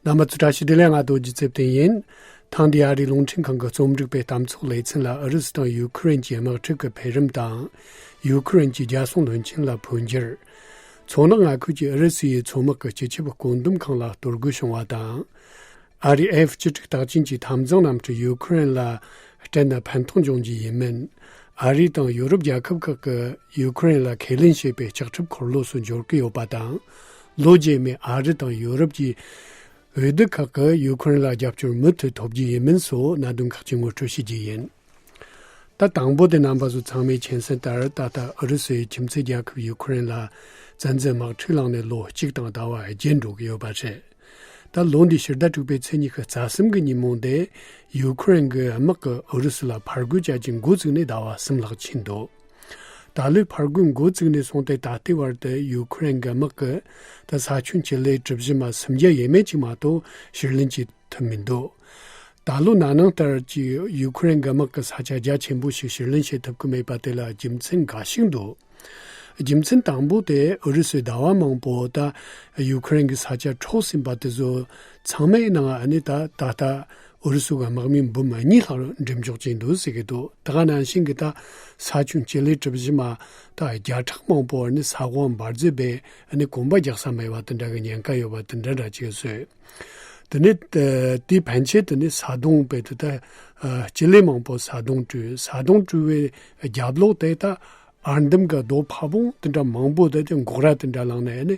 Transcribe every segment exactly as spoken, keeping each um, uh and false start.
རྣམ་པ་ཚོ་བཀྲ་ཤིས་བདེ་ལེགས། ང་རྡོ་རྗེ་ཚེ་བརྟན་ཡིན། ཐེངས་འདིའི་ཨ་རིའི་རླུང་འཕྲིན་ཁང་གི་རྩོམ་སྒྲིག་པའི་གཏམ་ཚོགས་ལེ་ཚན་ལ་ཨུ་རུ་སུ་དང་ཡུ་ཁུ་རེན་གྱི་དམག་འཁྲུག་གི་འཕེལ་རིམ་དང་། ཡུ་ཁུ་རེན་གྱི་རྒྱལ་སྲུང་བློན་ཆེན་ལ་འཕོ་འགྱུར། མཚོ་ནག་མངའ་ཁུལ་གྱི་ཨུ་རུ་སུའི་མཚོ་དམག་གི་སྤྱི་ཁྱབ་བཀོད་འདོམས་ཁང་ལ་གཏོར་རྒོལ་བྱུང་བ་དང་། ཨ་རིའི་ཨེཕ་བཅུ་དྲུག་རྟགས་ཅན་གྱི་འཐབ་འཛིང་གནམ་གྲུ་ཡུ་ཁུ་རེན་ལ་སྤྲད་ན་ཕན་ཐོགས་འབྱུང་རྒྱུ་ཡིན་མིན། ཨ་རི་དང་ཡུ་རོབ་རྒྱལ་ཁབ་ཁག་གིས་ཡུ་ཁུ་རེན་ལ་ཁས་ལེན་བྱས་པའི་ལྕགས་ཁྲབ་འཁོར་ལོ་སོགས་འབྱོར་གྱི་ཡོད་པ་དང་། ལོ་རྗེས་མའི་ཨ་རི་དང་ཡུ་རོབ་ཀྱི་འོས་བསྡུ་ཁག་གིས་ཡུ་ཁུ་རེན་ལ་རྒྱབ་སྐྱོར་མུ་མཐུད་ཐོབ་རྒྱུ་ཡིན་མིན་སོགས་གནད་དོན་ཁག་ཅིག་ངོ་སྤྲོད་བྱེད་རྒྱུ་ཡིན། ད་དང་པོ་དེ་རྣམ་པ་ཚོ་ཚང་མས་མཁྱེན་གསལ་ལྟར། ད་ལྟ་ཨུ་རུ་སུའི་ཁྱིམ་མཚེས་རྒྱལ་ཁབ་ཡུ་ཁུ་རེན་ལ་བཙན་འཛུལ་དམག་འཁྲུག་ལངས་ནས་ལོ་གཅིག་དང་ཟླ་བ་བརྒྱད་འགྲོ་གི་ཡོད་པ་རེད། ད་ལོ་འདིའི་ཕྱི་ཟླ་དྲུག་པའི་ཚེས་ཉི་ཤུ་རྩ་གསུམ་གྱི་ཉིན་མོ་དེ་ཡུ་ཁུ་རེན་གྱི་དམག་གིས་ཨུ་རུ་སུ་ལ་ཕར་རྒོལ་བྱ་རྒྱུ་འགོ་བཙུགས་ནས་ཟླ་བ་གསུམ་ལྷག་ཕྱིན་འདུག་ད་ལོའི་ཕར་རྒོལ་འགོ་བཙུགས་ནས་བཟུང་སྟེ་ད་ལྟའི་བར་དུ་ཡུ་ཁུ་རེན་གྱི་དམག་གིས་ད་ས་ཁྱོན་བཅུ་ལས་གྲུ་བཞི་མ་སུམ་བརྒྱ་ཡས་མས་ཅིག་མ་གཏོགས་ཕྱིར་ལེན་བྱེད་ཐུབ་མི་འདུག་ད་ལོ་ན་ནིང་ལྟར་གྱི་ཡུ་ཁུ་རེན་གྱི་དམག་གིས་ས་ཆ་རྒྱ་ཆེན་པོ་ཞིག་ཕྱིར་ལེན་བྱེད་ཐུབ་ཀྱི་མེད་པ་དེ་ལ་རྒྱུ་མཚན་འགའ་ཞིག་འདུག་རྒྱུ་མཚན་དང་པོ་དེ་ཨུ་རུ་སུའི་ཟླ་བ་མང་པོ་ད་ཡུ་ཁུ་རེན་གྱི་ས་ཆ་འཕྲོག་ཟིན་པ་དེ་ཚོ་ཚང་མའི་ནང་ཨ་ནི་ད་ད་ལྟ་ཨུ་རུ་སུ་གི་དམག་མི་འབུམ་གཉིས་ལྷག་འགྲིམ་འཇོག་བྱས་འདུག་ཟེར་གྱི་འདུག་ད་ག་ནང་བཞིན་གྱི་ད་ས་ཁྱོན་བཅུ་ལས་གྲུ་བཞི་མ་ད་བརྒྱ་ཕྲག་མང་པོ་ཨ་ནི་ས་འོག་འབར་རྫས་སྦས་ཨ་ནི་གོམ་པ་རྒྱག་ས་མེད་པ་དེ་འདྲ་གི་ཉེན་ཁ་ཡོད་པ་དེ་འདྲ་འདྲ་ཅིག་བཟོས། དེ་ནས་ཨ་དེའི་ཕན་ཆད་དེ་ནས་ས་དོང་སྦས་དེ་ད་ཨ་སྤྱི་ལེ་མང་པོ་ས་དོང་བྲུས། ས་དོང་བྲུས་པའི་རྒྱབ་ལོགས་དེ་ད་ཨར་འདམ་གྱི་རྡོ་ཕ་བོང་དེ་འདྲ་མང་པོ་དེ་དེ་འགོག་ར་དེ་འདྲ་ལངས་ནས་ནི་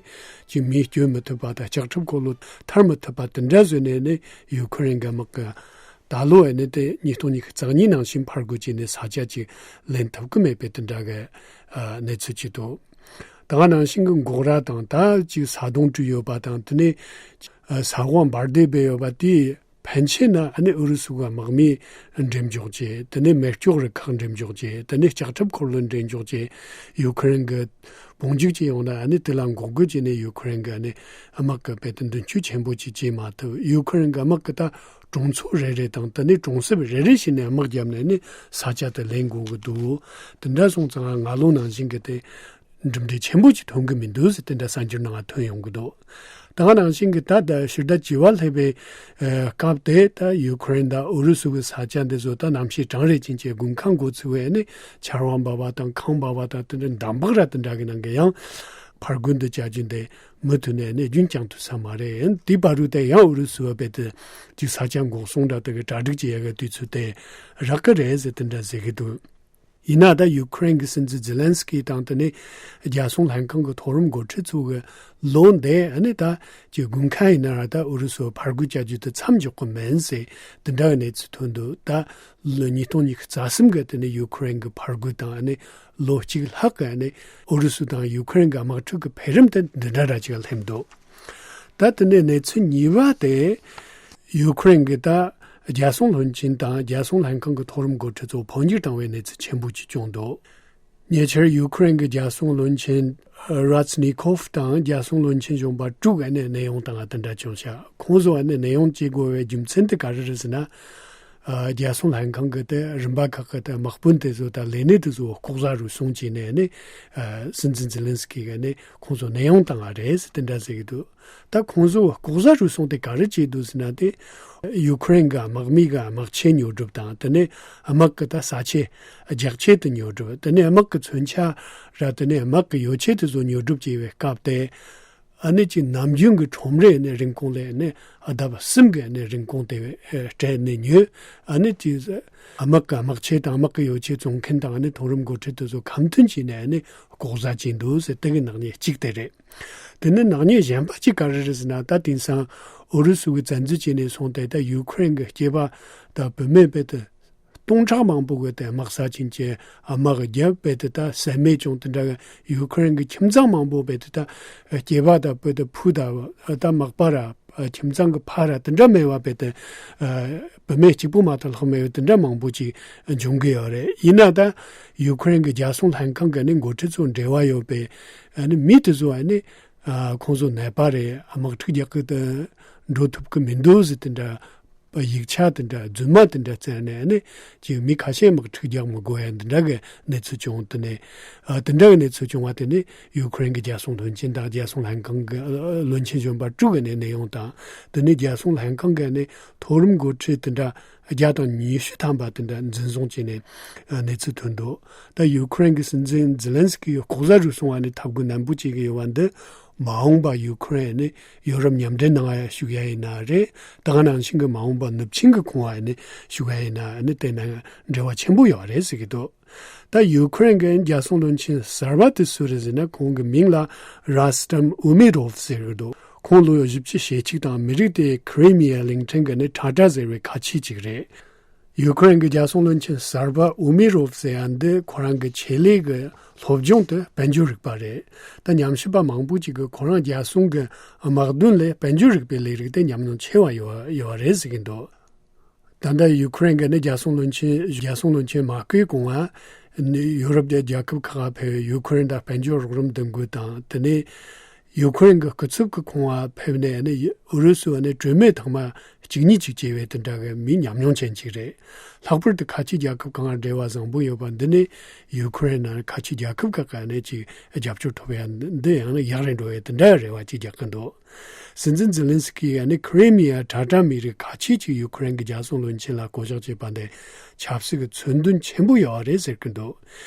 ཅིག་མི་སྐྱོད་མི་ཐུབ་པ་དང་ལྕགས་ཁྲབ་འཁོར་ལོ་ཐར་མི་ཐུབ་པ་དེ་འདྲ་བཟོས་ནས་ནི་ཡུ་ཁུ་རེན་གྱི་དམག་གི་ད་ལོ་ཨ་ནི་དེ་ཉིས་སྟོང་ཉི་ཤུ་རྩ་གཉིས་ནང་བཞིན་ཕར་རྒོལ་བྱས་ནས་ས་ཆ་ཅིག་ལེན་ཐུབ་ཀྱི་མེད་པའི་དེ་འདྲ་གི་ཨ་གནས་ཚུལ་ཅིག་འདུག་ད་ག་ནང་བཞིན་གྱི་འགོག་ར་དང་ད་ཅིག་ས་དོང་བྲུས་ཡོད་པ་དང་དེ་ནས་ཨ་ས་འོག་འབར་མདེལ་སྦས་ཡོད་པ་དེས་ཕན་ཆད་ན་ཨ་ནི་ཨུ་རུ་སུ་གི་དམག་མི་འགྲེམས་འཇོག་བྱས། དེ་ནས་མེ་སྒྱོགས་རུ་ཁག་འགྲེམས་འཇོག་བྱས། དེ་ནས་ལྕགས་ཁྲབ་འཁོར་ལོ་འགྲེམས་འཇོག་བྱས། ཡུ་ཁུ་རེན་གྱི་དཔུང་འཇུག་ཅིག་ཡོང་ན་ཨ་ནི་དེ་ལ་འགོག་རྒོལ་བྱས་ནས་ཡུ་ཁུ་རེན་གྱི་ཨ་ནི་དམག་གི་དཔེ་དེ་མདུན་སྐྱོད་ཆེན་པོ་ཅིག་བྱེད་མ་ཐུབ། ཡུ་ཁུ་རེན་གྱི་དམག་གི་ད་གྲོང་ཚོ་རེ་རེ་དང་དེ་ནས་གྲོང་གསེབ་རེ་རེ་བྱས་ནས་དམག་བརྒྱབ་ནས་ནི་ས་ཆ་དེ་ལེན་དགོས་ཀྱི་འདུག་དེ་འདྲ་སོང་ཙང་སྔ་ལོ་ནང་བཞིན་གྱི་དེ་གྲུབ་འབྲས་ཆེན་པོ་ཅིག་ཐོན་གྱི་མི་འདུག་ཟེར་དེ་འདྲ་གསར་འགྱུར་ནང་ཐོན་ཡོང་གི་འདུག་ད་ག་ནང་བཞིན་གྱི་ད་ལྟ་ཕྱི་ཟླ་བཅུ་པ་སླེབས་པའི་ཨ་སྐབས་དེ་ད་ཡུ་ཁུ་རེན་དང་ཨུ་རུ་སུ་གི་ས་ཆ་འདི་ཚོ་ད་གནམ་གཤིས་གྲང་རེད་ཅིང་ཅེ་དགུན་ཁ་འགོ་ཚུགས་པའི་ནི་ཆར་པ་འབབ་པ་དང་ཁངས་འབབ་པ་དང་དེ་འདྲ་འདམ་བག་ར་དེ་འདྲ་གི་ནང་གི་ཡང་ཕར་རྒོལ་འདི་བྱ་རྒྱུ་འདི་མུ་མཐུད་ནས་ནི་རྒྱུན་བསྐྱང་ཐུབ་ས་མ་རེད། དེའི་བར་དུ་དེ་ཡང་ཨུ་རུ་སུ་བ་བས་དེ་ཅིག་ས་ཆ་འགོག་སྲུང་འདྲ་དེ་གི་གྲ་སྒྲིག་ཅིག་ཡ་གི་དུས་ཚོད་དེ་རག་གི་རེད་ཟེར་དེ་འདྲ་ཟེར་གི་འདུག་ཡིན་ན་ད་ཡུ་ཁུ་རེན་གྱི་སྲིད་འཛིན་ཛེ་ལན་སི་ཀི་དང་དེ་ནས་རྒྱལ་སྲུང་ལྷན་ཁང་གི་མཐོ་རིམ་འགོ་ཁྲིད་ཚོ་གི་ལོ་འདི་ཨ་ནི་ད་ཀྱི་དགུན་ཁ་ཡིན་ན་ར་ད་ཨུ་རུ་སུ་ཕར་རྒོལ་བྱ་རྒྱུ་དེ་མཚམས་འཇོག་གི་མིན་ཟེར་དེ་འདྲ་གི་གནས་ཚུལ་ཐོན་འདུག་ད་ལོ་ཉིས་སྟོང་ཉི་ཤུ་རྩ་གསུམ་གི་དེ་ནས་ཡུ་ཁུ་རེན་གྱི་ཕར་རྒོལ་དང་ཨ་ནི་ལོ་གཅིག་ལྷག་གི་ཨ་ནི་ཨུ་རུ་སུ་དང་ཡུ་ཁུ་རེན་གྱི་དམག་འཁྲུག་གི་འཕེལ་རིམ་དེ་འདི་འདྲ་འདྲ་ཅིག་སླེབས་འདུག་ད་དེ་ནས་གནས་ཚུལ་གཉིས་པ་དེ། ཡུ་ཁུ་རེན་གྱི་ད་རྒྱལ་སྲུང་བློན་ཆེན་དང་རྒྱལ་སྲུང་ལྷན་ཁང་གི་མཐོ་རིམ་འགོ་ཁྲིད་ཚོ་འཕོ་འགྱུར་བཏང་བའི་གནས་ཚུལ་ཆེན་པོ་ཅིག་བྱུང་འདུག་ཉེ་ཆར་ཡུ་ཁུ་རེན་གྱི་རྒྱལ་སྲུང་བློན་ཆེན་ར་ཙི་ནི་ཁོབ་དང་རྒྱལ་སྲུང་བློན་ཆེན་གཞོན་པ་དྲུག་ཨ་ནི་གནས་དབྱུང་བཏང་བ་དེ་འདྲ་བྱུང་ཤག་ཁོང་ཚོ་ཨ་ནི་གནས་དབྱུང་བྱེད་དགོས་པའི་རྒྱུ་མཚན་དེ་ག་རེ་རེད་ཟེར་ན། ཨ་རྒྱལ་སྲུང་ལྷན་ཁང་གི་དེ་རིམ་པ་ཁག་གི་དེ་དམག་དཔོན་དེ་ཚོ་དང་ལས་སྣེ་དེ་ཚོ་ལྐོག་ཟ་རུལ་སུངས་བྱས་ནས་ནི་ཨ་སྲིད་འཛིན་ཛེ་ལན་སི་ཀི་གིས་ནི་ཁོང་ཚོ་གནས་དབྱུང་བཏང་བ་རེད་ཟེར་དེ་འདྲ་ཟེར་གི་འདུག་ད་ཁོང་ཚོ་ལྐོག་ཟ་རུལ་སུངས་དེ་ག་རེ་བྱས་འདུག་ཟེར་ན། དེ་ཡུ་ཁུ་རེན་གྱི་དམག་མི་གི་དམག་ཆས་ཉོ་སྒྲུབ་དང་དེ་ནས་དམག་གི་ད་ས་ཆས་རྒྱག་ཆས་དེ་ཉོ་སྒྲུབ། དེ་ནས་དམག་གི་མཚོན་ཆ་ར་དེ་ནས་དམག་གི་ཡོ་ཆས་དེ་ཚོ་ཉོ་སྒྲུབ་བྱས་པའི་སྐབས་དེ། ཨ་ནི་ཅིག་ནམ་རྒྱུན་གྱི་ཁྲོམ་རའི་ནི་རིན་གོང་ལས་ནི་ལྡབ་གསུམ་གྱི་ནི་རིན་གོང་དེ་སྤྲད་ནས་ཉོས། ཨ་ནི་ཅིག་དམག་གི་དམག་ཆས་དང་དམག་གི་ཡོ་ཆས་བཙོང་མཁན་དང་ནི་མཐོ་རིམ་འགོ་ཁྲིད་དེ་ཚོ་ཁ་མཐུན་བྱས་ནས་ནི་ལྐོག་ཟ་བྱས་འདུག་ཟེར་དེ་གི་ནག་ཉེས་གཅིག་དེ་རེད། དེ་ནི་ནག་ཉེས་གཞན་པ་གཅིག་ག་རེ་རེད་ཟེར་ན། ད་དེང་སང་ཨུ་རུ་སུ་གི་བཙན་འཛུལ་བྱས་ནས་སོང་སྟེ་ད་ཡུ་ཁུ་རེན་གྱི་སྐྱེས་པ་དང་བུད་མེད་དཔེ་དེ་སྟོང་ཕྲག་མང་པོ་གི་དེ་དམག་ས་ཅན་གྱི་དམག་རྒྱབ་དཔེ་དེ་ད་ཟད་མེད་བྱུང་། དེ་འདྲ་གི་ཡུ་ཁུ་རེན་གྱི་ཁྱིམ་ཚང་མང་པོ་དཔེ་དེ་ད་སྐྱེས་པ་དང་བུ་དང་བུ་དང་ད་མག་པ་ར་ཁྱིམ་ཚང་གི་ཕ་ར་དེ་འདྲ་མེད་པ་དཔེ་དེ་བུད་མེད་གཅིག་པོ་མ་གཏོགས་ལྷག་མེད་པ་དེ་འདྲ་མང་པོ་ཅིག་འབྱུང་གི་ཡོད་རེད། ཡིན་ན་ད་ཡུ་ཁུ་རེན་གྱི་རྒྱལ་སྲུང་ལྷན་ཁང་གི་ནི་འགོ་ཁྲིད་ཚོ་འབྲེལ་བ་ཡོད་པའི་ནི་མི་དེ་ཚོ་ནི་ཁོང་ཚོ་ནད་པ་རེད། དམག་འཁྲུག་རྒྱག་གི་དེ་འགྲོ་ཐུབ་ཀྱི་མི་འདུག་ཟེར་དེ་འདྲ། པ་ཡིག་ཆ་དེ་འདྲ་རྫུན་མ་དེ་འདྲ་བཙལ་ནས་ནི་ཅིག་མི་ཁ་ཤས་དམག་འཁྲུག་རྒྱག་མི་དགོས་ཡ་འདི་འདྲ་གི་གནས་ཚུལ་བྱུང་། དེ་ནས་ཨ་དེ་འདྲ་གི་གནས་ཚུལ་བྱུང་བ་དེ་ནི་ཡུ་ཁུ་རེན་གྱི་རྒྱལ་སྲུང་བློན་ཆེན་དང་རྒྱལ་སྲུང་ལྷན་ཁང་གི་ཨ་བློན་ཆེན་གཞོན་པ་དྲུག་གི་ནས་གནས་དབྱུང་དང་། དེ་ནས་རྒྱལ་སྲུང་ལྷན་ཁང་གི་ནས་མཐོ་རིམ་འགོ་ཁྲིད་དེ་འདྲ་བརྒྱ་དང་ཉི་ཤུ་ཐམ་པ་དེ་འདྲ་འཛིན་བཟུང་བྱས་ནས་ཨ་གནས་ཚུལ་ཐོན་འདུག་ད་ཡུ་ཁུ་རེན་གྱི་སྲིད་འཛིན་ཛེ་ལན་སི་ཀི་ཡིས་ལྐོག་ཟ་རུ་སོང་བ་ནས་ཐབས་བཀོད་ནན་པོ་བྱེད་ཀྱི་ཡོད་པ་འདི། མ་འོངས་པ་ཡུ་ཁུ་རེན་ནི་ཡོ་རོབ་མཉམ་འབྲེལ་ནང་ཡང་ཞུགས་ཡ་ཡིན་ན་རེད། ད་ག་ནང་བཞིན་གྱི་མ་འོངས་པ་ནུབ་ཆིངས་ཀྱི་ཁོངས་ཡང་ནི་ཞུགས་ཡ་ཡིན་ན་ནི་དེ་ནང་འབྲེལ་བ་ཆེན་པོ་ཡོད་རེད་ཟེར་གྱི་འདུག་ད་ཡུ་ཁུ་རེན་གྱི་རྒྱལ་སྲུང་བློན་ཆེན་གསར་པ་དེ་སུ་རེད་ཟེར་ན། ཁོང་གི་མིང་ལ་ར་སི་ཏམ་ཨུ་མི་རོབ་ཟེར་གྱི་འདུག་ཁོང་ལོ་བཞི་བཅུ་ཞེ་གཅིག་དང་། མི་རིགས་དེ་ཁི་རི་མི་ཡ་གླིང་ཕྲན་གྱི་ནི་ཁྲ་ཁྲ་ཟེར་བའི་ཁ་ཆེ་ཅིག་རེད། ཡུ་ཁུ་རེན་གྱི་རྒྱལ་སྲུང་བློན་ཆེན་གསར་པ་ཨུ་མི་རོབ་ཟེར་ཡ་འདི་ཁོ་རང་གི་ཆེད་ལས་ཀྱི་སློབ་སྦྱོང་དེ་དཔལ་འབྱོར་རིག་པ་རེད། ད་ཉམས་ཞིབ་པ་མང་པོ་ཅིག་གིས་ཁོ་རང་རྒྱལ་སྲུང་གི་དམག་དོན་ལས་དཔལ་འབྱོར་རིག་པའི་ལས་རིགས་དེ་ཉམས་མྱོང་ཆེ་བ་ཡོད་ཡོད་རེད་ཟེར་གྱི་འདུག་ད་ལྟ་ཡུ་ཁུ་རེན་གྱི་ནི་རྒྱལ་སྲུང་བློན་ཆེན་རྒྱལ་སྲུང་བློན་ཆེན་མ་བསྐོས་གོང་ང་ནི་ཡུ་རོབ་ཀྱི་རྒྱལ་ཁབ་ཁག་ཕེབས། ཡུ་ཁུ་རེན་དང་དཔལ་འབྱོར་རོགས་རམ་འདིང་དགོས་དང་། དེ་ནས་ཡུ་ཁུ་རེན་གྱི་སྐུ་ཚབ་ཀྱི་ཁོངས་ལ་ཕེབས་ནས་ནི་ཨུ་རུ་སུ་ནི་གྲོས་མོལ་ཐེངས་མ་གཅིག་གཉིས་ཅིག་བྱས་པའི་དེ་འདྲ་གི་མི་ཉམས་མྱོང་ཅན་ཅིག་རེད། ལྷག་པར་དུ་ཁ་ཆེ་རྒྱལ་ཁབ་ཁག་འབྲེལ་བ་བཟང་པོ་ཡོད་པ་འདི་ནི་ཡུ་ཁུ་རེན་ནང་ཁ་ཆེ་རྒྱལ་ཁབ་ཁག་གི་ནི་ཅིག་རྒྱབ་སྐྱོར་ཐོབ་ཡ་འདི་ཡང་ནི་ཡག་རེད་འགྲོ་བའི་དེ་འདྲ་རེ་བ་ཅིག་རྒྱག་གི་འདུག་སྲིད་འཛིན་ཛེ་ལན་སི་ཀི་ཡིས་ནི་ཁི་རི་མི་ཡ་ཁྲ་ཁྲ་མི་རིགས་ཁ་ཆེ་ཅིག་ཡུ་ཁུ་རེན་གྱི་རྒྱལ་སྲུང་བློན་ཆེན་ལ་བསྐོ་གཞག་བྱས་པ་འདི་ཆབ་སྲིད་ཀྱི་མཚོན་དོན་ཆེན་པོ་ཡོད་རེད་ཟེར་གྱི་འདུག་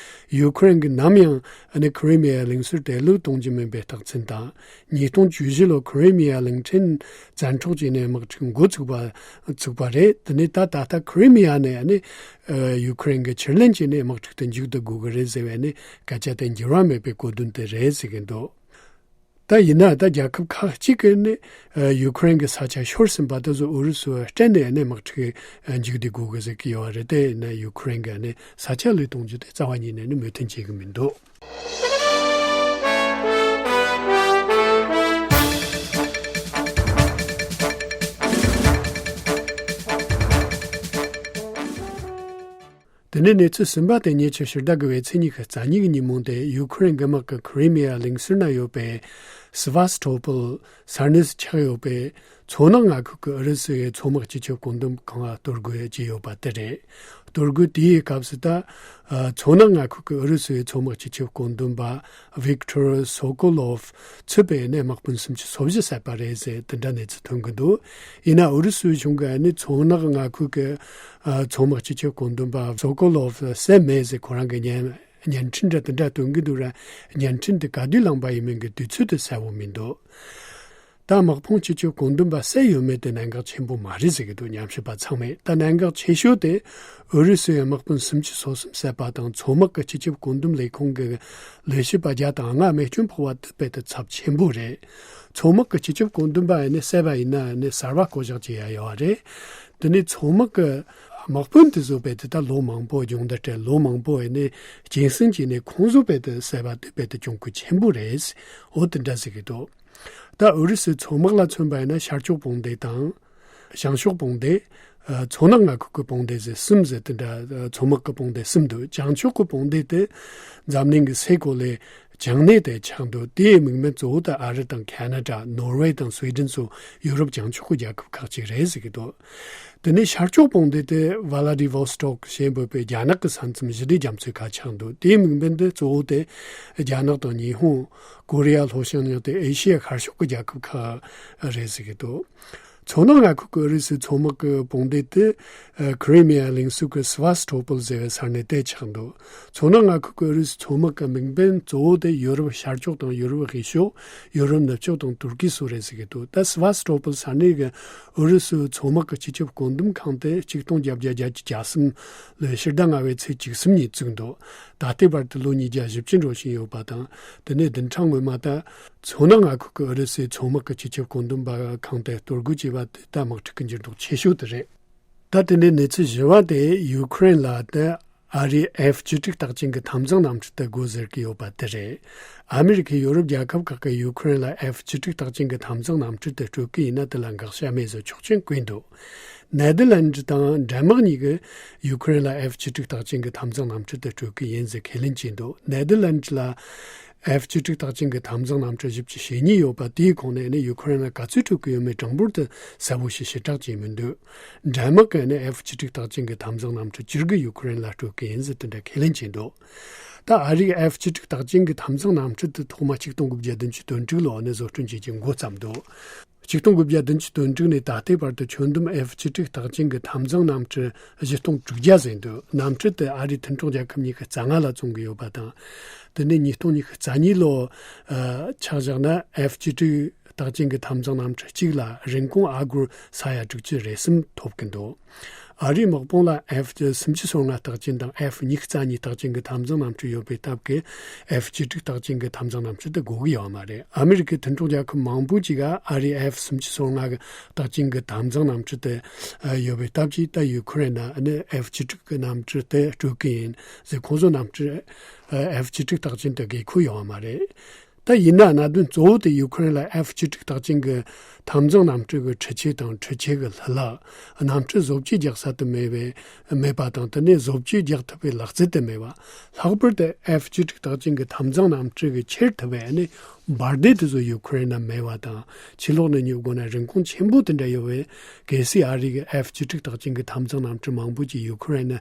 ཡུ་ཁུ་རེན་གྱིས་ནམ་ཡང་ཨ་ནི་ཁི་རི་མི་ཡའི་གླིང་ཟུར་དེ་བློས་གཏོང་རྒྱུ་མིན་པའི་རྟགས་མཚན་དང་། ཉིས་སྟོང་བཅུ་བཞི་ལོར་ཁི་རི་མི་ཡ་གླིང་ཕྲན་བཙན་འཕྲོག་བྱས་ནས་དམག་འཁྲུག་འགོ་ཚུགས་པ་ཚུགས་པ་རེད། དེ་ནས་ད་ད་ལྟ་ཁི་རི་མི་ཡ་ནས་ཨ་ནི་ཡུ་ཁུ་རེན་གྱིས་ཕྱིར་ལེན་བྱས་ནས་དམག་འཁྲུག་དེ་མཇུག་བསྡུ་དགོས་ཀྱི་རེད་ཟེར་བའི་ནི་སྐད་ཆ་དེ་འགྱུར་བ་མེད་པའི་གོ་དོན་དེ་རེད་ཟེར་གྱི་འདུག་ད་ཡིན་ན་ད་རྒྱལ་ཁབ་ཁག་ཅིག་གིས་ནི་ཡུ་ཁུ་རེན་གྱི་ས་ཆ་ཤོར་ཟིན་པ་དེ་ཚོ་ཨུ་རུ་སུ་སྤྲད་ནས་ནི་དམག་འཁྲུག་མཇུག་བསྡུ་དགོས་ཀྱི་ཟེར་གྱི་ཡོད་རེད། དེ་ཡིན་ན་ཡུ་ཁུ་རེན་གྱིས་ནི་ས་ཆ་བློས་གཏོང་རྒྱུ་དེ་རྩ་བ་ཉིད་ནས་ནི་མོས་མཐུན་བྱེད་ཀྱི་མི་འདུག་དེ་ནས་གནས་ཚུལ་གསུམ་པ་དེ་ཉེ་ཆར་ཕྱི་ཟླ་དགུ་པའི་ཚེས་ཉི་ཤུ་རྩ་གཉིས་ཀྱི་ཉིན་མོ་དེ་ཡུ་ཁུ་རེན་གྱི་དམག་གིས་ཁི་རི་མི་ཡ་གླིང་ཟུར་ན་ཡོད་པའི་སི་ཝ་སི་ཐོ་པོལ་ས་གནས་སུ་ཆགས་ཡོད་པའི་མཚོ་ནག་མངའ་ཁུལ་གྱི་ཨུ་རུ་སུའི་མཚོ་དམག་སྤྱི་ཁྱབ་བཀོད་འདོམས་ཁང་ལ་གཏོར་རྒོལ་བྱས་ཡོད་པ་དེ་རེད། གཏོར་རྒོལ་དེའི་སྐབས་སུ་ད་ཨ་མཚོ་ནག་མངའ་ཁུལ་གྱི་ཨུ་རུ་སུའི་མཚོ་དམག་སྤྱི་ཁྱབ་བཀོད་འདོམས་པ་ཝིག་ཐོར་སོ་ཀོ་ལོབ་ཚུད་པའི་ནས་དམག་དཔོན་སུམ་ཅུ་སོ་བཞི་བསད་པ་རེད་ཟེར་དེ་འདྲ་གནས་ཚུལ་ཐོན་གྱི་འདུག་ཡིན་ན་ཨུ་རུ་སུའི་གཞུང་གིས་ནི་མཚོ་ནག་མངའ་ཁུལ་གྱི་ཨ་མཚོ་དམག་སྤྱི་ཁྱབ་བཀོད་འདོམས་པ་སོ་ཀོ་ལོབ་བསད་མེད་ཟེར་ཁོ་རང་གི་བརྙན་བརྙན་འཕྲིན་འདྲ་དེ་འདྲ་སྟོན་གྱི་འདུག་ར། བརྙན་འཕྲིན་དེ་ག་དུས་བླངས་པ་ཡིན་མིན་གྱི་དུས་ཚོད་དེ་གསལ་པོ་མི་འདུག་ད་དམག་དཔུང་སྤྱི་ཁྱབ་བཀོད་འདོམས་པ་བསད་ཡོད་མེད་དེ་གནད་འགག་ཆེན་པོ་མ་རེད་ཟེར་གྱི་འདུག་ཉམས་ཞིབ་པ་ཚང་མས། ད་གནད་འགག་ཆེ་ཤོས་དེ་ཨུ་རུ་སུའི་དམག་དཔོན་སུམ་ཅུ་སོ་གསུམ་བསད་པ་དང་། མཚོ་དམག་གི་སྤྱི་ཁྱབ་བཀོད་འདོམས་ལས་ཁུངས་ཀྱི་ལས་བྱེད་པ་བརྒྱ་དང་ལྔ་རྨས་སྐྱོན་ཕོག་པ་དེ་དཔེ་དེ་ཚབས་ཆེན་པོ་རེད། མཚོ་དམག་གི་སྤྱི་ཁྱབ་བཀོད་འདོམས་པ་ཡིན་ནི་བསད་པ་ཡིན་ན་ནི་གསར་པ་བསྐོ་གཞག་བྱེད་ཡ་ཡོད་རེད། དེ་ནས་མཚོ་དམག་གི་དམག་དཔོན་དེ་ཚོ་དཔེ་དེ་ད་ལོ་མང་པོ་སྦྱོང་བརྡར་སྤྲད། ལོ་མང་པོ་ཡིན་ནི་གཅན་གཟན་གྱིས་ནི་ཁོང་ཚོ་དཔེ་དེ་བསད་པ་དེ་དཔེ་དེ་གྱོང་གུད་ཆེན་པོ་རེད། འོ་དེ་འདྲ་ཟེར་གྱི་འདུག་ད་ཨུ་རུ་སུའི་མཚོ་དམག་ལ་མཚོན་པ་ཡིན་ན་ཤར་ཕྱོགས་དཔུང་སྡེ་དང་། བྱང་ཕྱོགས་དཔུང་སྡེ། ཨ་མཚོ་ནག་མངའ་ཁུལ་གྱི་དཔུང་སྡེ་ཟེར་གསུམ་ཟེར་དེ་འདྲ་ཨ་མཚོ་དམག་གི་དཔུང་སྡེ་གསུམ་འདུག་བྱང་ཕྱོགས་ཀྱི་དཔུང་སྡེ་དེ་འཛམ་གླིང་གི་སའི་གོ་ལའི་བྱང་སྣེ་དེ་ཆགས་འདུག་དེའི་དམིགས་འབེན་གཙོ་བོ་དེ་ཨ་རི་དང་ཁ་ན་ཌ། ནོར་ཝེ་དང་སུའེ་ཌེན་སོགས་ཡུ་རོབ་བྱང་ཕྱོགས་ཀྱི་རྒྱལ་ཁབ་ཁག་ཅིག་རེད་ཟེར་གྱི་འདུག་དེ་ནས་ཤར་ཕྱོགས་དཔུང་སྡེ་དེ་ཝ་ལ་ཌི་ཝོ་སི་ཊོག་ཞེས་འབོད་པའི་རྒྱ་ནག་གི་ས་མཚམས་བཞི་སྡེ་རྒྱ་མཚོའི་ཁ་ཆགས་འདུག་དེའི་དམིགས་འབེན་དེ་གཙོ་བོ་དེ་རྒྱ་ནག་དང་ཉི་ཧོང་། ཀོ་རི་ཡ་ལྷོ་བྱང་མཉམ་དུ་ཨེ་ཤི་ཡ་ཤར་ཕྱོགས་ཀྱི་རྒྱལ་ཁབ་ཁག་རེད་ཟེར་གྱི་འདུག་མཚོ་ནག་མངའ་ཁུལ་གྱི་ཨུ་རུ་སུའི་མཚོ་དམག་གི་དཔུང་སྡེ་དེ་ཨ་ཁི་རི་མི་ཡ་གླིང་ཟུར་གྱི་སི་ཝ་སི་ཐོ་པོལ་ཟེར་བའི་ས་གནས་དེ་ཆགས་འདུག་མཚོ་ནག་མངའ་ཁུལ་གྱི་ཨུ་རུ་སུའི་མཚོ་དམག་གི་དམིགས་འབེན་གཙོ་བོ་དེ་ཡུ་རོབ་ཤར་ཕྱོགས་དང་ཡུ་རོབ་དབུས་ཕྱོགས། ཡུ་རོབ་ནུབ་ཕྱོགས་དང་ཏུར་ཀི་སོགས་རེད་ཟེར་གྱི་འདུག་ད་སི་ཝ་སི་ཐོ་པོལ་ས་གནས་ཀྱི་ཨུ་རུ་སུའི་མཚོ་དམག་གི་སྤྱི་ཁྱབ་བཀོད་འདོམས་ཁང་དེ་ཆིག་སྟོང་བརྒྱད་བརྒྱ་གྱ་གསུམ་ལོའི་ཕྱི་ཟླ་ལྔ་པའི་ཚེས་བཅུ་གསུམ་ཉིན་བཙུགས་འདུག་ད་ལྟའི་བར་དུ་ལོ་ཉིས་བརྒྱ་བཞི་བཅུ་འགྲོ་བཞིན་ཡོད་པ་དང་། དེ་ནས་བདུན་ཕྲག་སྔོན་མ་ད་མཚོ་ནག་མངའ་ཁུལ་གྱི་ཨུ་རུ་སུའི་མཚོ་དམག་གི་སྤྱི་ཁྱབ་བཀོད་འདོམས་པ་ཁང་དེ་གཏོར་རྒོལ་བྱས་པ་དེ་ད་དམག་འཁྲུག་གི་འགྱུར་ལྡོག་ཆེ་ཤོས་དེ་རེད། ད་དེ་ནས་གནས་ཚུལ་བཞི་པ་དེ་ཡུ་ཁུ་རེན་ལ་ད་ཨ་རིའི་ཨེཕ་བཅུ་དྲུག་རྟགས་ཅན་གྱི་ཐབ་ཚང་གནམ་གྲུ་དེ་དགོས་ཟེར་གྱི་ཡོད་པ་དེ་རེད། ཨ་མི་རི་ཁས་ཡོ་རོབ་རྒྱལ་ཁབ་ཁག་གིས་ཡུ་ཁུ་རེན་ལ་ཨེཕ་བཅུ་དྲུག་རྟགས་ཅན་གྱི་ཐབ་ཚང་གནམ་གྲུ་དེ་སྤྲོད་ཀྱི་ཡིན་ན་དེ་ལ་འགག་བྱ་མེད་ཟེར་ཆོག་མཆན་བཀོད་འདུག་ནེ་དར་ལན་ཌི་དང་ཌེན་མག་གཉིས་ཀྱིས་ཡུ་ཁུ་རེན་ལ་ཨེཕ་བཅུ་དྲུག་རྟགས་ཅན་གྱི་ཐབ་ཚང་གནམ་གྲུ་དེ་སྤྲོད་ཀྱི་ཡིན་ཟེར་ཁས་ལེན་བྱས་འདུག་ནེ་དར་ལན་ཌི་ལ་ ཨེཕ་བཅུ་དྲུག་རྟགས་ཅན་གྱི་འཐབ་འཛིང་གནམ་གྲུ་བཞི་བཅུ་ཞེ་གཉིས་ཡོད་པ་དེའི་ཁོངས་ནས་ནི་ཡུ་ཁུ་རེན་ལ་ག་ཚོད་སྤྲོད་ཀྱི་ཡོད་མེད་གྲངས་འབོར་དེ་གསལ་པོ་ཞིག་ཞེ་དྲག་ཅིག་མི་འདུག་འདན་མག་གིས་ནི་ཨེཕ་བཅུ་དྲུག་རྟགས་ཅན་གྱི་འཐབ་འཛིང་གནམ་གྲུ་བཅུ་དགུ་ཡུ་ཁུ་རེན་ལ་སྤྲོད་ཀྱི་ཡིན་ཟེར་དེ་འདྲ་ཁས་ལེན་བྱས་འདུག་ད་ཨ་རིས་ཨེཕ་བཅུ་དྲུག་རྟགས་ཅན་གྱི་འཐབ་འཛིང་གནམ་གྲུ་དེ་ཐོག་མ་ཆིག་སྟོང་དགུ་བརྒྱ་བདུན་ཅུ་དོན་དྲུག་ལོ་ནས་བཟོ་སྐྲུན་བྱེད་ཀྱི་འགོ་བརྩམས་འདུག་ཆིག་སྟོང་དགུ་བརྒྱ་བདུན་ཅུ་དོན་དྲུག་ནས་ད་ལྟའི་བར་དུ་ཁྱོན་བསྡོམས་ཨེཕ་བཅུ་དྲུག་རྟགས་ཅན་གྱི་འཐབ་འཛིང་གནམ་གྲུ་བཞི་སྟོང་དྲུག་བརྒྱ་ཟིན་འདུག་གནམ་གྲུ་དེ་ཨ་རིའི་མཐུན་གྲོགས་རྒྱལ་ཁབ་ཉི་ཤུ་རྩ་ལྔ་ལ་བཙོང་གི་ཡོད་པ་དང་། དེ་ནས་ཉིས་སྟོང་ཉི་ཤུ་རྩ་གཉིས་ལོ་ཆ་བཞག་ན་ཨེཕ་བཅུ་དྲུག་རྟགས་ཅན་གྱི་འཐབ་འཛིང་གནམ་གྲུ་གཅིག་ལ་རིན་གོང་ཨ་སྒོར་ས་ཡ་དྲུག་ཅུ་རེ་གསུམ་ཐོབ་ཀྱི་འདུག་ཨ་རིའི་དམག་དཔུང་ལ་ཨེཕ་སུམ་ཅུ་སོ་ལྔ་རྟགས་ཅན་དང་ཨེཕ་ཉི་ཤུ་རྩ་གཉིས་རྟགས་ཅན་གྱི་འཐབ་འཛིང་གནམ་གྲུ་ཡོད་པའི་སྟབས་ཀྱིས་ཨེཕ་བཅུ་དྲུག་རྟགས་ཅན་གྱི་འཐབ་འཛིང་གནམ་གྲུ་དེ་དགོས་ཀྱི་ཡོད་མ་རེད། ཨ་མི་རི་ཀའི་མཐུན་གྲོགས་རྒྱལ་ཁབ་མང་པོ་ཅིག་ག་ཨ་རིའི་ཨེཕ་སུམ་ཅུ་སོ་ལྔ་གི་རྟགས་ཅན་གྱི་འཐབ་འཛིང་གནམ་གྲུ་དེ་ཡོད་པའི་སྟབས་ཀྱིས། ད་ཡུ་ཁུ་རེན་ན་ཨ་ནི་ཨེཕ་བཅུ་དྲུག་གི་གནམ་གྲུ་དེ་སྤྲོད་ཀྱི་ཡིན་ཟེར། ཁོང་ཚོ་གནམ་གྲུ་ཨེཕ་བཅུ་དྲུག་རྟགས་ཅན་དེ་དགོས་མཁོ་ཡོད་མ་རེད། ད་ཡིན་ན་གནད་དོན་གཙོ་བོ་དེ་ཡུ་ཁུ་རེན་ལ་ཨེཕ་བཅུ་དྲུག་རྟགས་ཅན་གྱི་འཐབ་འཛིང་གནམ་གྲུ་གི་འཕྲུལ་ཆས་དང་འཕྲུལ་ཆས་ཀྱི་ལྷུ་ལག་གནམ་གྲུ་བཟོ་བཅོས་རྒྱག་ས་དེ་མེད་པའི་མེད་པ་དང་། དེ་ནས་བཟོ་བཅོས་རྒྱག་ཐུབ་པའི་ལག་རྩལ་དེ་མེད་པ། ལྷག་པར་དུ་ཨེཕ་བཅུ་དྲུག་རྟགས་ཅན་གྱི་འཐབ་འཛིང་གནམ་གྲུ་གི་འཁྱེར་ཐུབ་པའི་ཨ་ནི་འབར་མདེལ་དེ་ཚོ་ཡུ་ཁུ་རེན་ན་མེད་པ་དང་། ཕྱི་ལོགས་ནས་ཉོ་དགོས་ན་རིན་གོང་ཆེན་པོ་དེ་འདྲ་ཡོད་པས། གལ་སྲིད་ཨ་རི་གི་ཨེཕ་བཅུ་དྲུག་རྟགས་ཅན་གྱི་འཐབ་འཛིང་གནམ་གྲུ་མང་པོ་ཅིག་ཡུ་ཁུ་རེན་ན་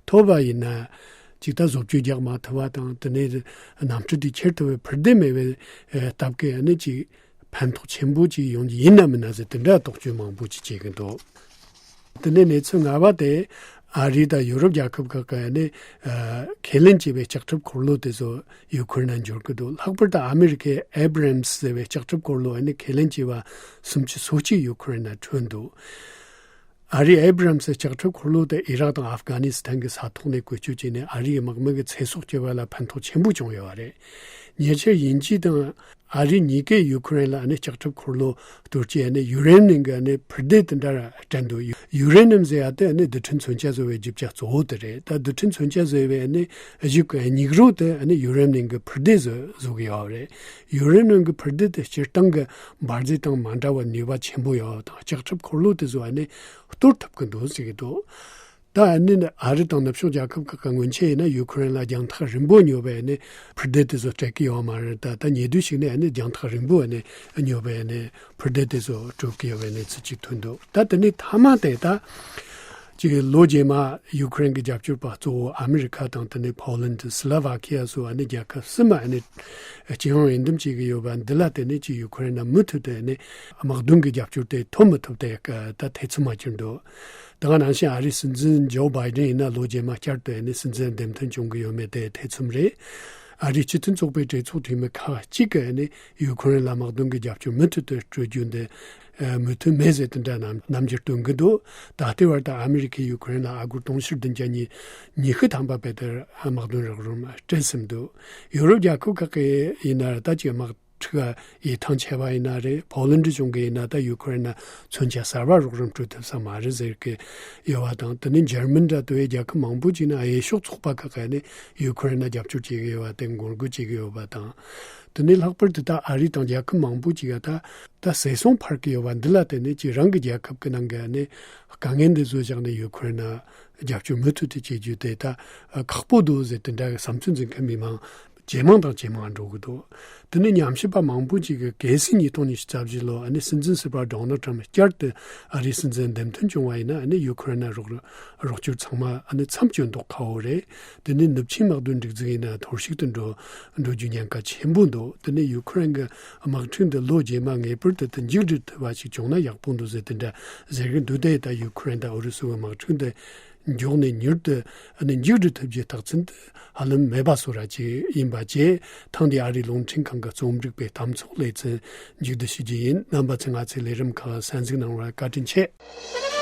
ཐོབ་པ་ཡིན་ན། ཅིག་ད་བཟོ་བཅོས་རྒྱག་མ་ཐུབ་པ་དང་། དེ་ནས་གནམ་གྲུ་དེ་འཁྱེར་ཐུབ་པའི་འཕུར་མདེལ་མེད་པའི་སྟབས་ཀྱིས་ཨ་ནི་ཅིག་ཕན་ཐོགས་ཆེན་པོ་ཅིག་ཡོང་རྒྱུ་ཡིན་ནམ་མིན་ན་ཟེར་དེ་འདྲ་དོགས་གཅོད་མང་པོ་ཅིག་བྱེད་ཀྱི་འདུག་དེ་ནས་གནས་ཚུལ་ལྔ་པ་དེ་ཨ་རི་དང་ཡུ་རོབ་རྒྱལ་ཁབ་ཁག་གིས་ཨ་ནི་ཁས་ལེན་བྱས་པའི་ལྕགས་ཁྲབ་འཁོར་ལོ་དེ་ཚོ་ཡུ་ཁུ་རེན་ན་འབྱོར་གྱི་འདུག་ལྷག་པར་དུ་ཨ་མི་རི་ཀའི་ཨེབ་རམ་སི་ཟེར་བའི་ལྕགས་ཁྲབ་འཁོར་ལོ་ཨ་ནི་ཁས་ལེན་བྱས་པ་སུམ་ཅུ་སོ་གཅིག་ཡུ་ཁུ་རེན་ན་འཕྲོད་འདུག་ཨ་རིའི་ཨེབ་རམ་སི་ལྕགས་ཁྲབ་འཁོར་ལོ་དེ་ཨི་རག་དང་ཨབ་གྷ་ནི་སི་ཐན་གྱི་ས་ཐོག་ནས་བཀོལ་སྤྱོད་བྱས་ནས། ཨ་རིའི་དམག་མི་གི་ཚེ་སྲོག་སྐྱོབ་པ་ལ་ཕན་ཐོགས་ཆེན་པོ་བྱུང་ཡོད་པ་རེད། ཉེ་ཆར་དབྱིན་ཇི་དང་ཨ་རི་གཉིས་ཀས་ཡུ་ཁུ་རེན་ལ་ཨ་ནི་ལྕགས་ཁྲབ་འཁོར་ལོ་གཏོར་སྐྱེལ་ནས་ཡུ་རེ་ནིམ་གྱི་ཨ་ནི་འཕུར་མདེལ་དེ་འདྲ་སྤྲད་འདུག་ཡུ་རེ་ནིམ་ཟེར་ཡ་དེ་ཨ་ནི་རྡུལ་ཕྲན་མཚོན་ཆ་བཟོ་བའི་རྒྱུ་ཆ་གཙོ་བོ་དེ་རེད། ད་རྡུལ་ཕྲན་མཚོན་ཆ་བཟོ་བའི་ཨ་ནི་གཞུག་གི་སྙིགས་རོ་དེ་ཨ་ནི་ཡུ་རེ་ནིམ་གྱི་འཕུར་མདེལ་བཟོ་བཟོ་གི་ཡོད་རེད། ཡུ་རེ་ནིམ་གྱི་འཕུར་མདེལ་དེ་སྤྱིར་བཏང་གི་འབར་རྫས་དང་མ་འདྲ་བར་ནུས་པ་ཆེན་པོ་ཡོད་པ་དང་། ལྕགས་ཁྲབ་འཁོར་ལོ་དེ་ཚོ་ཨ་ནི་གཏོར་ཐུབ་ཀྱི་འདུག་ཟེར་གྱི་འདུག་ད་ཨ་ནི་ཨ་རི་དང་ནུབ་ཕྱོགས་རྒྱལ་ཁབ་ཁག་གི་སྔོན་ཆད་ཡིན་ན་ཡུ་ཁུ་རེན་ལ་རྒྱང་ཐག་རིང་པོ་ཉོ་བའི་ཨ་ནི་འཕུར་མདེལ་དེ་ཚོ་སྤྲད་ཀྱི་ཡོད་མ་རེད། ད་ད་ཉེ་དུས་ཤིག་ནས་ཨ་ནི་རྒྱང་ཐག་རིང་པོ་ཨ་ནི་ཉོ་བའི་ཨ་ནི་འཕུར་མདེལ་དེ་ཚོ་སྤྲོད་ཀྱི་ཡོད་པའི་གནས་ཚུལ་ཅིག་ཐོན་འདུག་ད་དེ་ནས་མཐའ་མ་དེ་ད་ཅིག་ལོ་རྗེས་མ་ཡུ་ཁུ་རེན་གྱི་རྒྱབ་སྐྱོར་པ་གཙོ་བོ་ཨ་མི་རི་ཁ་དང་། དེ་ནས་ཕོ་ལན་ཌི། སི་ལོ་ཝ་ཁི་ཡ་སོགས་ཨ་ནི་རྒྱལ་ཁབ་གསུམ་ཨ་ནི་སྤྱི་ཡོངས་འོས་འདེམས་བྱེད་ཀྱི་ཡོད་པ་འདི་ལ་བརྟེན་ནས་ཅིག་ཡུ་ཁུ་རེན་ལ་མུ་མཐུད་དུ་ཨ་ནི་དམག་དོན་གྱི་རྒྱབ་སྐྱོར་དེ་ཐོབ་མི་ཐུབ་དེ་ད་ཐེ་ཚོམ་མ་གྱུར་འདུག་ད་ག་ནང་བཞིན་ཨ་རིའི་སྲིད་འཛིན་ཇོ་བྷའི་ཌེན་ཡིན་ན་ལོ་རྗེས་མ་བསྐྱར་དུ་ཨ་ནི་སྲིད་འཛིན་འདེམས་ཐོན་བྱུང་གི་ཡོད་མེད་དེ་ཐེ་ཚོམ་རེད། ཨ་རིའི་སྤྱི་མཐུན་ཚོགས་པའི་གྲོས་ཚོགས་འཐུས་མི་ཁག་ཅིག་གིས་ཨ་ནི་ཡུ་ཁུ་རེན་ལ་དམག་དོན་གྱི་རྒྱབ་སྐྱོར་མུ་མཐུད་དུ་སྤྲོད་རྒྱུ་འདི་མོས་མཐུན་མེད་ཟེར་དེ་འདྲ་རྣམ་རྣམ་འགྱུར་སྟོན་གྱི་འདུག་ད་ལྟའི་བར་དུ་ཨ་མི་རི་ཁས་ཡུ་ཁུ་རེན་ལ་ཨ་སྒོར་དུང་ཕྱུར་བདུན་བརྒྱ་ཉི་ཤུ་ཐམ་པ་བེད་དེ་དམག་དོན་རོགས་རམ་སྤྲད་ཟིན་འདུག་ཡུ་རོབ་རྒྱལ་ཁབ་ཁག་གིས་ཡིན་ན་ད་ཅིག་དམག་འཁྲུག་ཡིད་ཐང་ཆད་པ་ཡིན་ན་རེད། ཕོ་ལན་ཌི་གཞུང་གིས་ཡིན་ན་ད་ཡུ་ཁུ་རེན་ལ་མཚོན་ཆ་གསར་པ་རོགས་རམ་སྤྲོད་ཐུབ་ས་མ་རེད་ཟེར་གྱི་ཡོད་པ་དང་། དེ་ནས་འཇར་མན་འདྲ་དེ་བས་རྒྱལ་ཁབ་མང་པོ་ཅིག་ནས་འོས་ཤོག་ཚོགས་པ་ཁག་གིས་ནི་ཡུ་ཁུ་རེན་ལ་རྒྱབ་སྐྱོར་བྱེད་ཀྱི་ཡོད་པ་དེ་ངོ་རྒོལ་བྱེད་ཀྱི་ཡོད་པ་དང་། དེ་ནས་ལྷག་པར་དུ་ད་ཨ་རི་དང་རྒྱལ་ཁབ་མང་པོ་ཅིག་ག་ད་ད་ཟས་སོང་འཕར་གྱི་ཡོད་པ་འདི་ལ་བརྟེན་ནས་ཅིག་རང་གི་རྒྱལ་ཁབ་ཀྱི་ནང་གི་ནི་དཀའ་ངལ་འདི་བཟོ་བཞག་ནས་ཡུ་ཁུ་རེན་ལ་རྒྱབ་སྐྱོར་མུ་མཐུད་དུ་བྱེད་རྒྱུ་དེ་ད་ཁག་པོ་འདུག་ཟེར་དེ་འདྲ་གི་བསམ་ཚུལ་འཛིན་མཁན་མི་མང་ཇེ་མང་དང་ཇེ་མང་འགྲོ་གི་འདུག་དེ་ནས་ཉམས་ཞིབ་པ་མང་པོ་ཅིག་གིས་གལ་སྲིད་ཉིས་སྟོང་ཉི་ཤུ་རྩ་བཞི་ལོ་ཨ་ནི་སྲིད་འཛིན་ཟུར་པ་ཌོ་ནལ་ཊམ་བསྐྱར་དུ་ཨ་རིའི་སྲིད་འཛིན་འདེམས་ཐོན་བྱུང་བ་ཡིན་ན། ཨ་ནི་ཡུ་ཁུ་རེན་ན་རོགས་རོགས་སྐྱོར་ཚང་མ་ཨ་ནི་མཚམས་གཅོད་མདོག་ཁ་པོ་རེད། དེ་ནས་ནུབ་ཆིངས་དམག་དོན་སྒྲིག་འཛུགས་ཡིན་ན་ཐོར་ཞིག་ཏུ་འགྲོ་འགྲོ་རྒྱུ་ཉེན་ཁ་ཆེན་པོ་འདུག་དེ་ནས་ཡུ་ཁུ་རེན་གྱི་དམག་འཁྲུག་འདི་ལོ་རྗེས་མ་ངེས་པར་དུ་དེ་མཇུག་སྒྲིལ་ཐུབ་པ་ཞིག་བྱུང་ན་ཡག་པོ་འདུག་ཟེར་དེ་འདྲ་ཟེར་གྱི་འདུག་དེ་ད་ཡུ་ཁུ་རེན་དང་ཨུ་རུ་སུ་གི་དམག་འཁྲུག་འདི་མགྱོགས་ནས་མྱུར་དུ་ཨ་ནི་མཇུག་སྒྲིལ་ཐུབ་རྒྱུའི་རྟགས་མཚན་དེ་ཧ་ལམ་མེད་པ་བཟོ་འདྲ་ཅིག་ཡིན་པ་བཅས། ཐེངས་འདིའི་ཨ་རིའི་རླུང་འཕྲིན་ཁང་གི་རྩོམ་སྒྲིག་པའི་གཏམ་ཚོགས་ལེ་ཚན་མཇུག་བསྡུ་ཞུ་རྒྱུ་ཡིན། རྣམ་པ་ཚོས་ང་ཚོའི་ལས་རིམ་ཁག་གསན་གཟིགས་གནང་བར་བཀའ་དྲིན་ཆེ།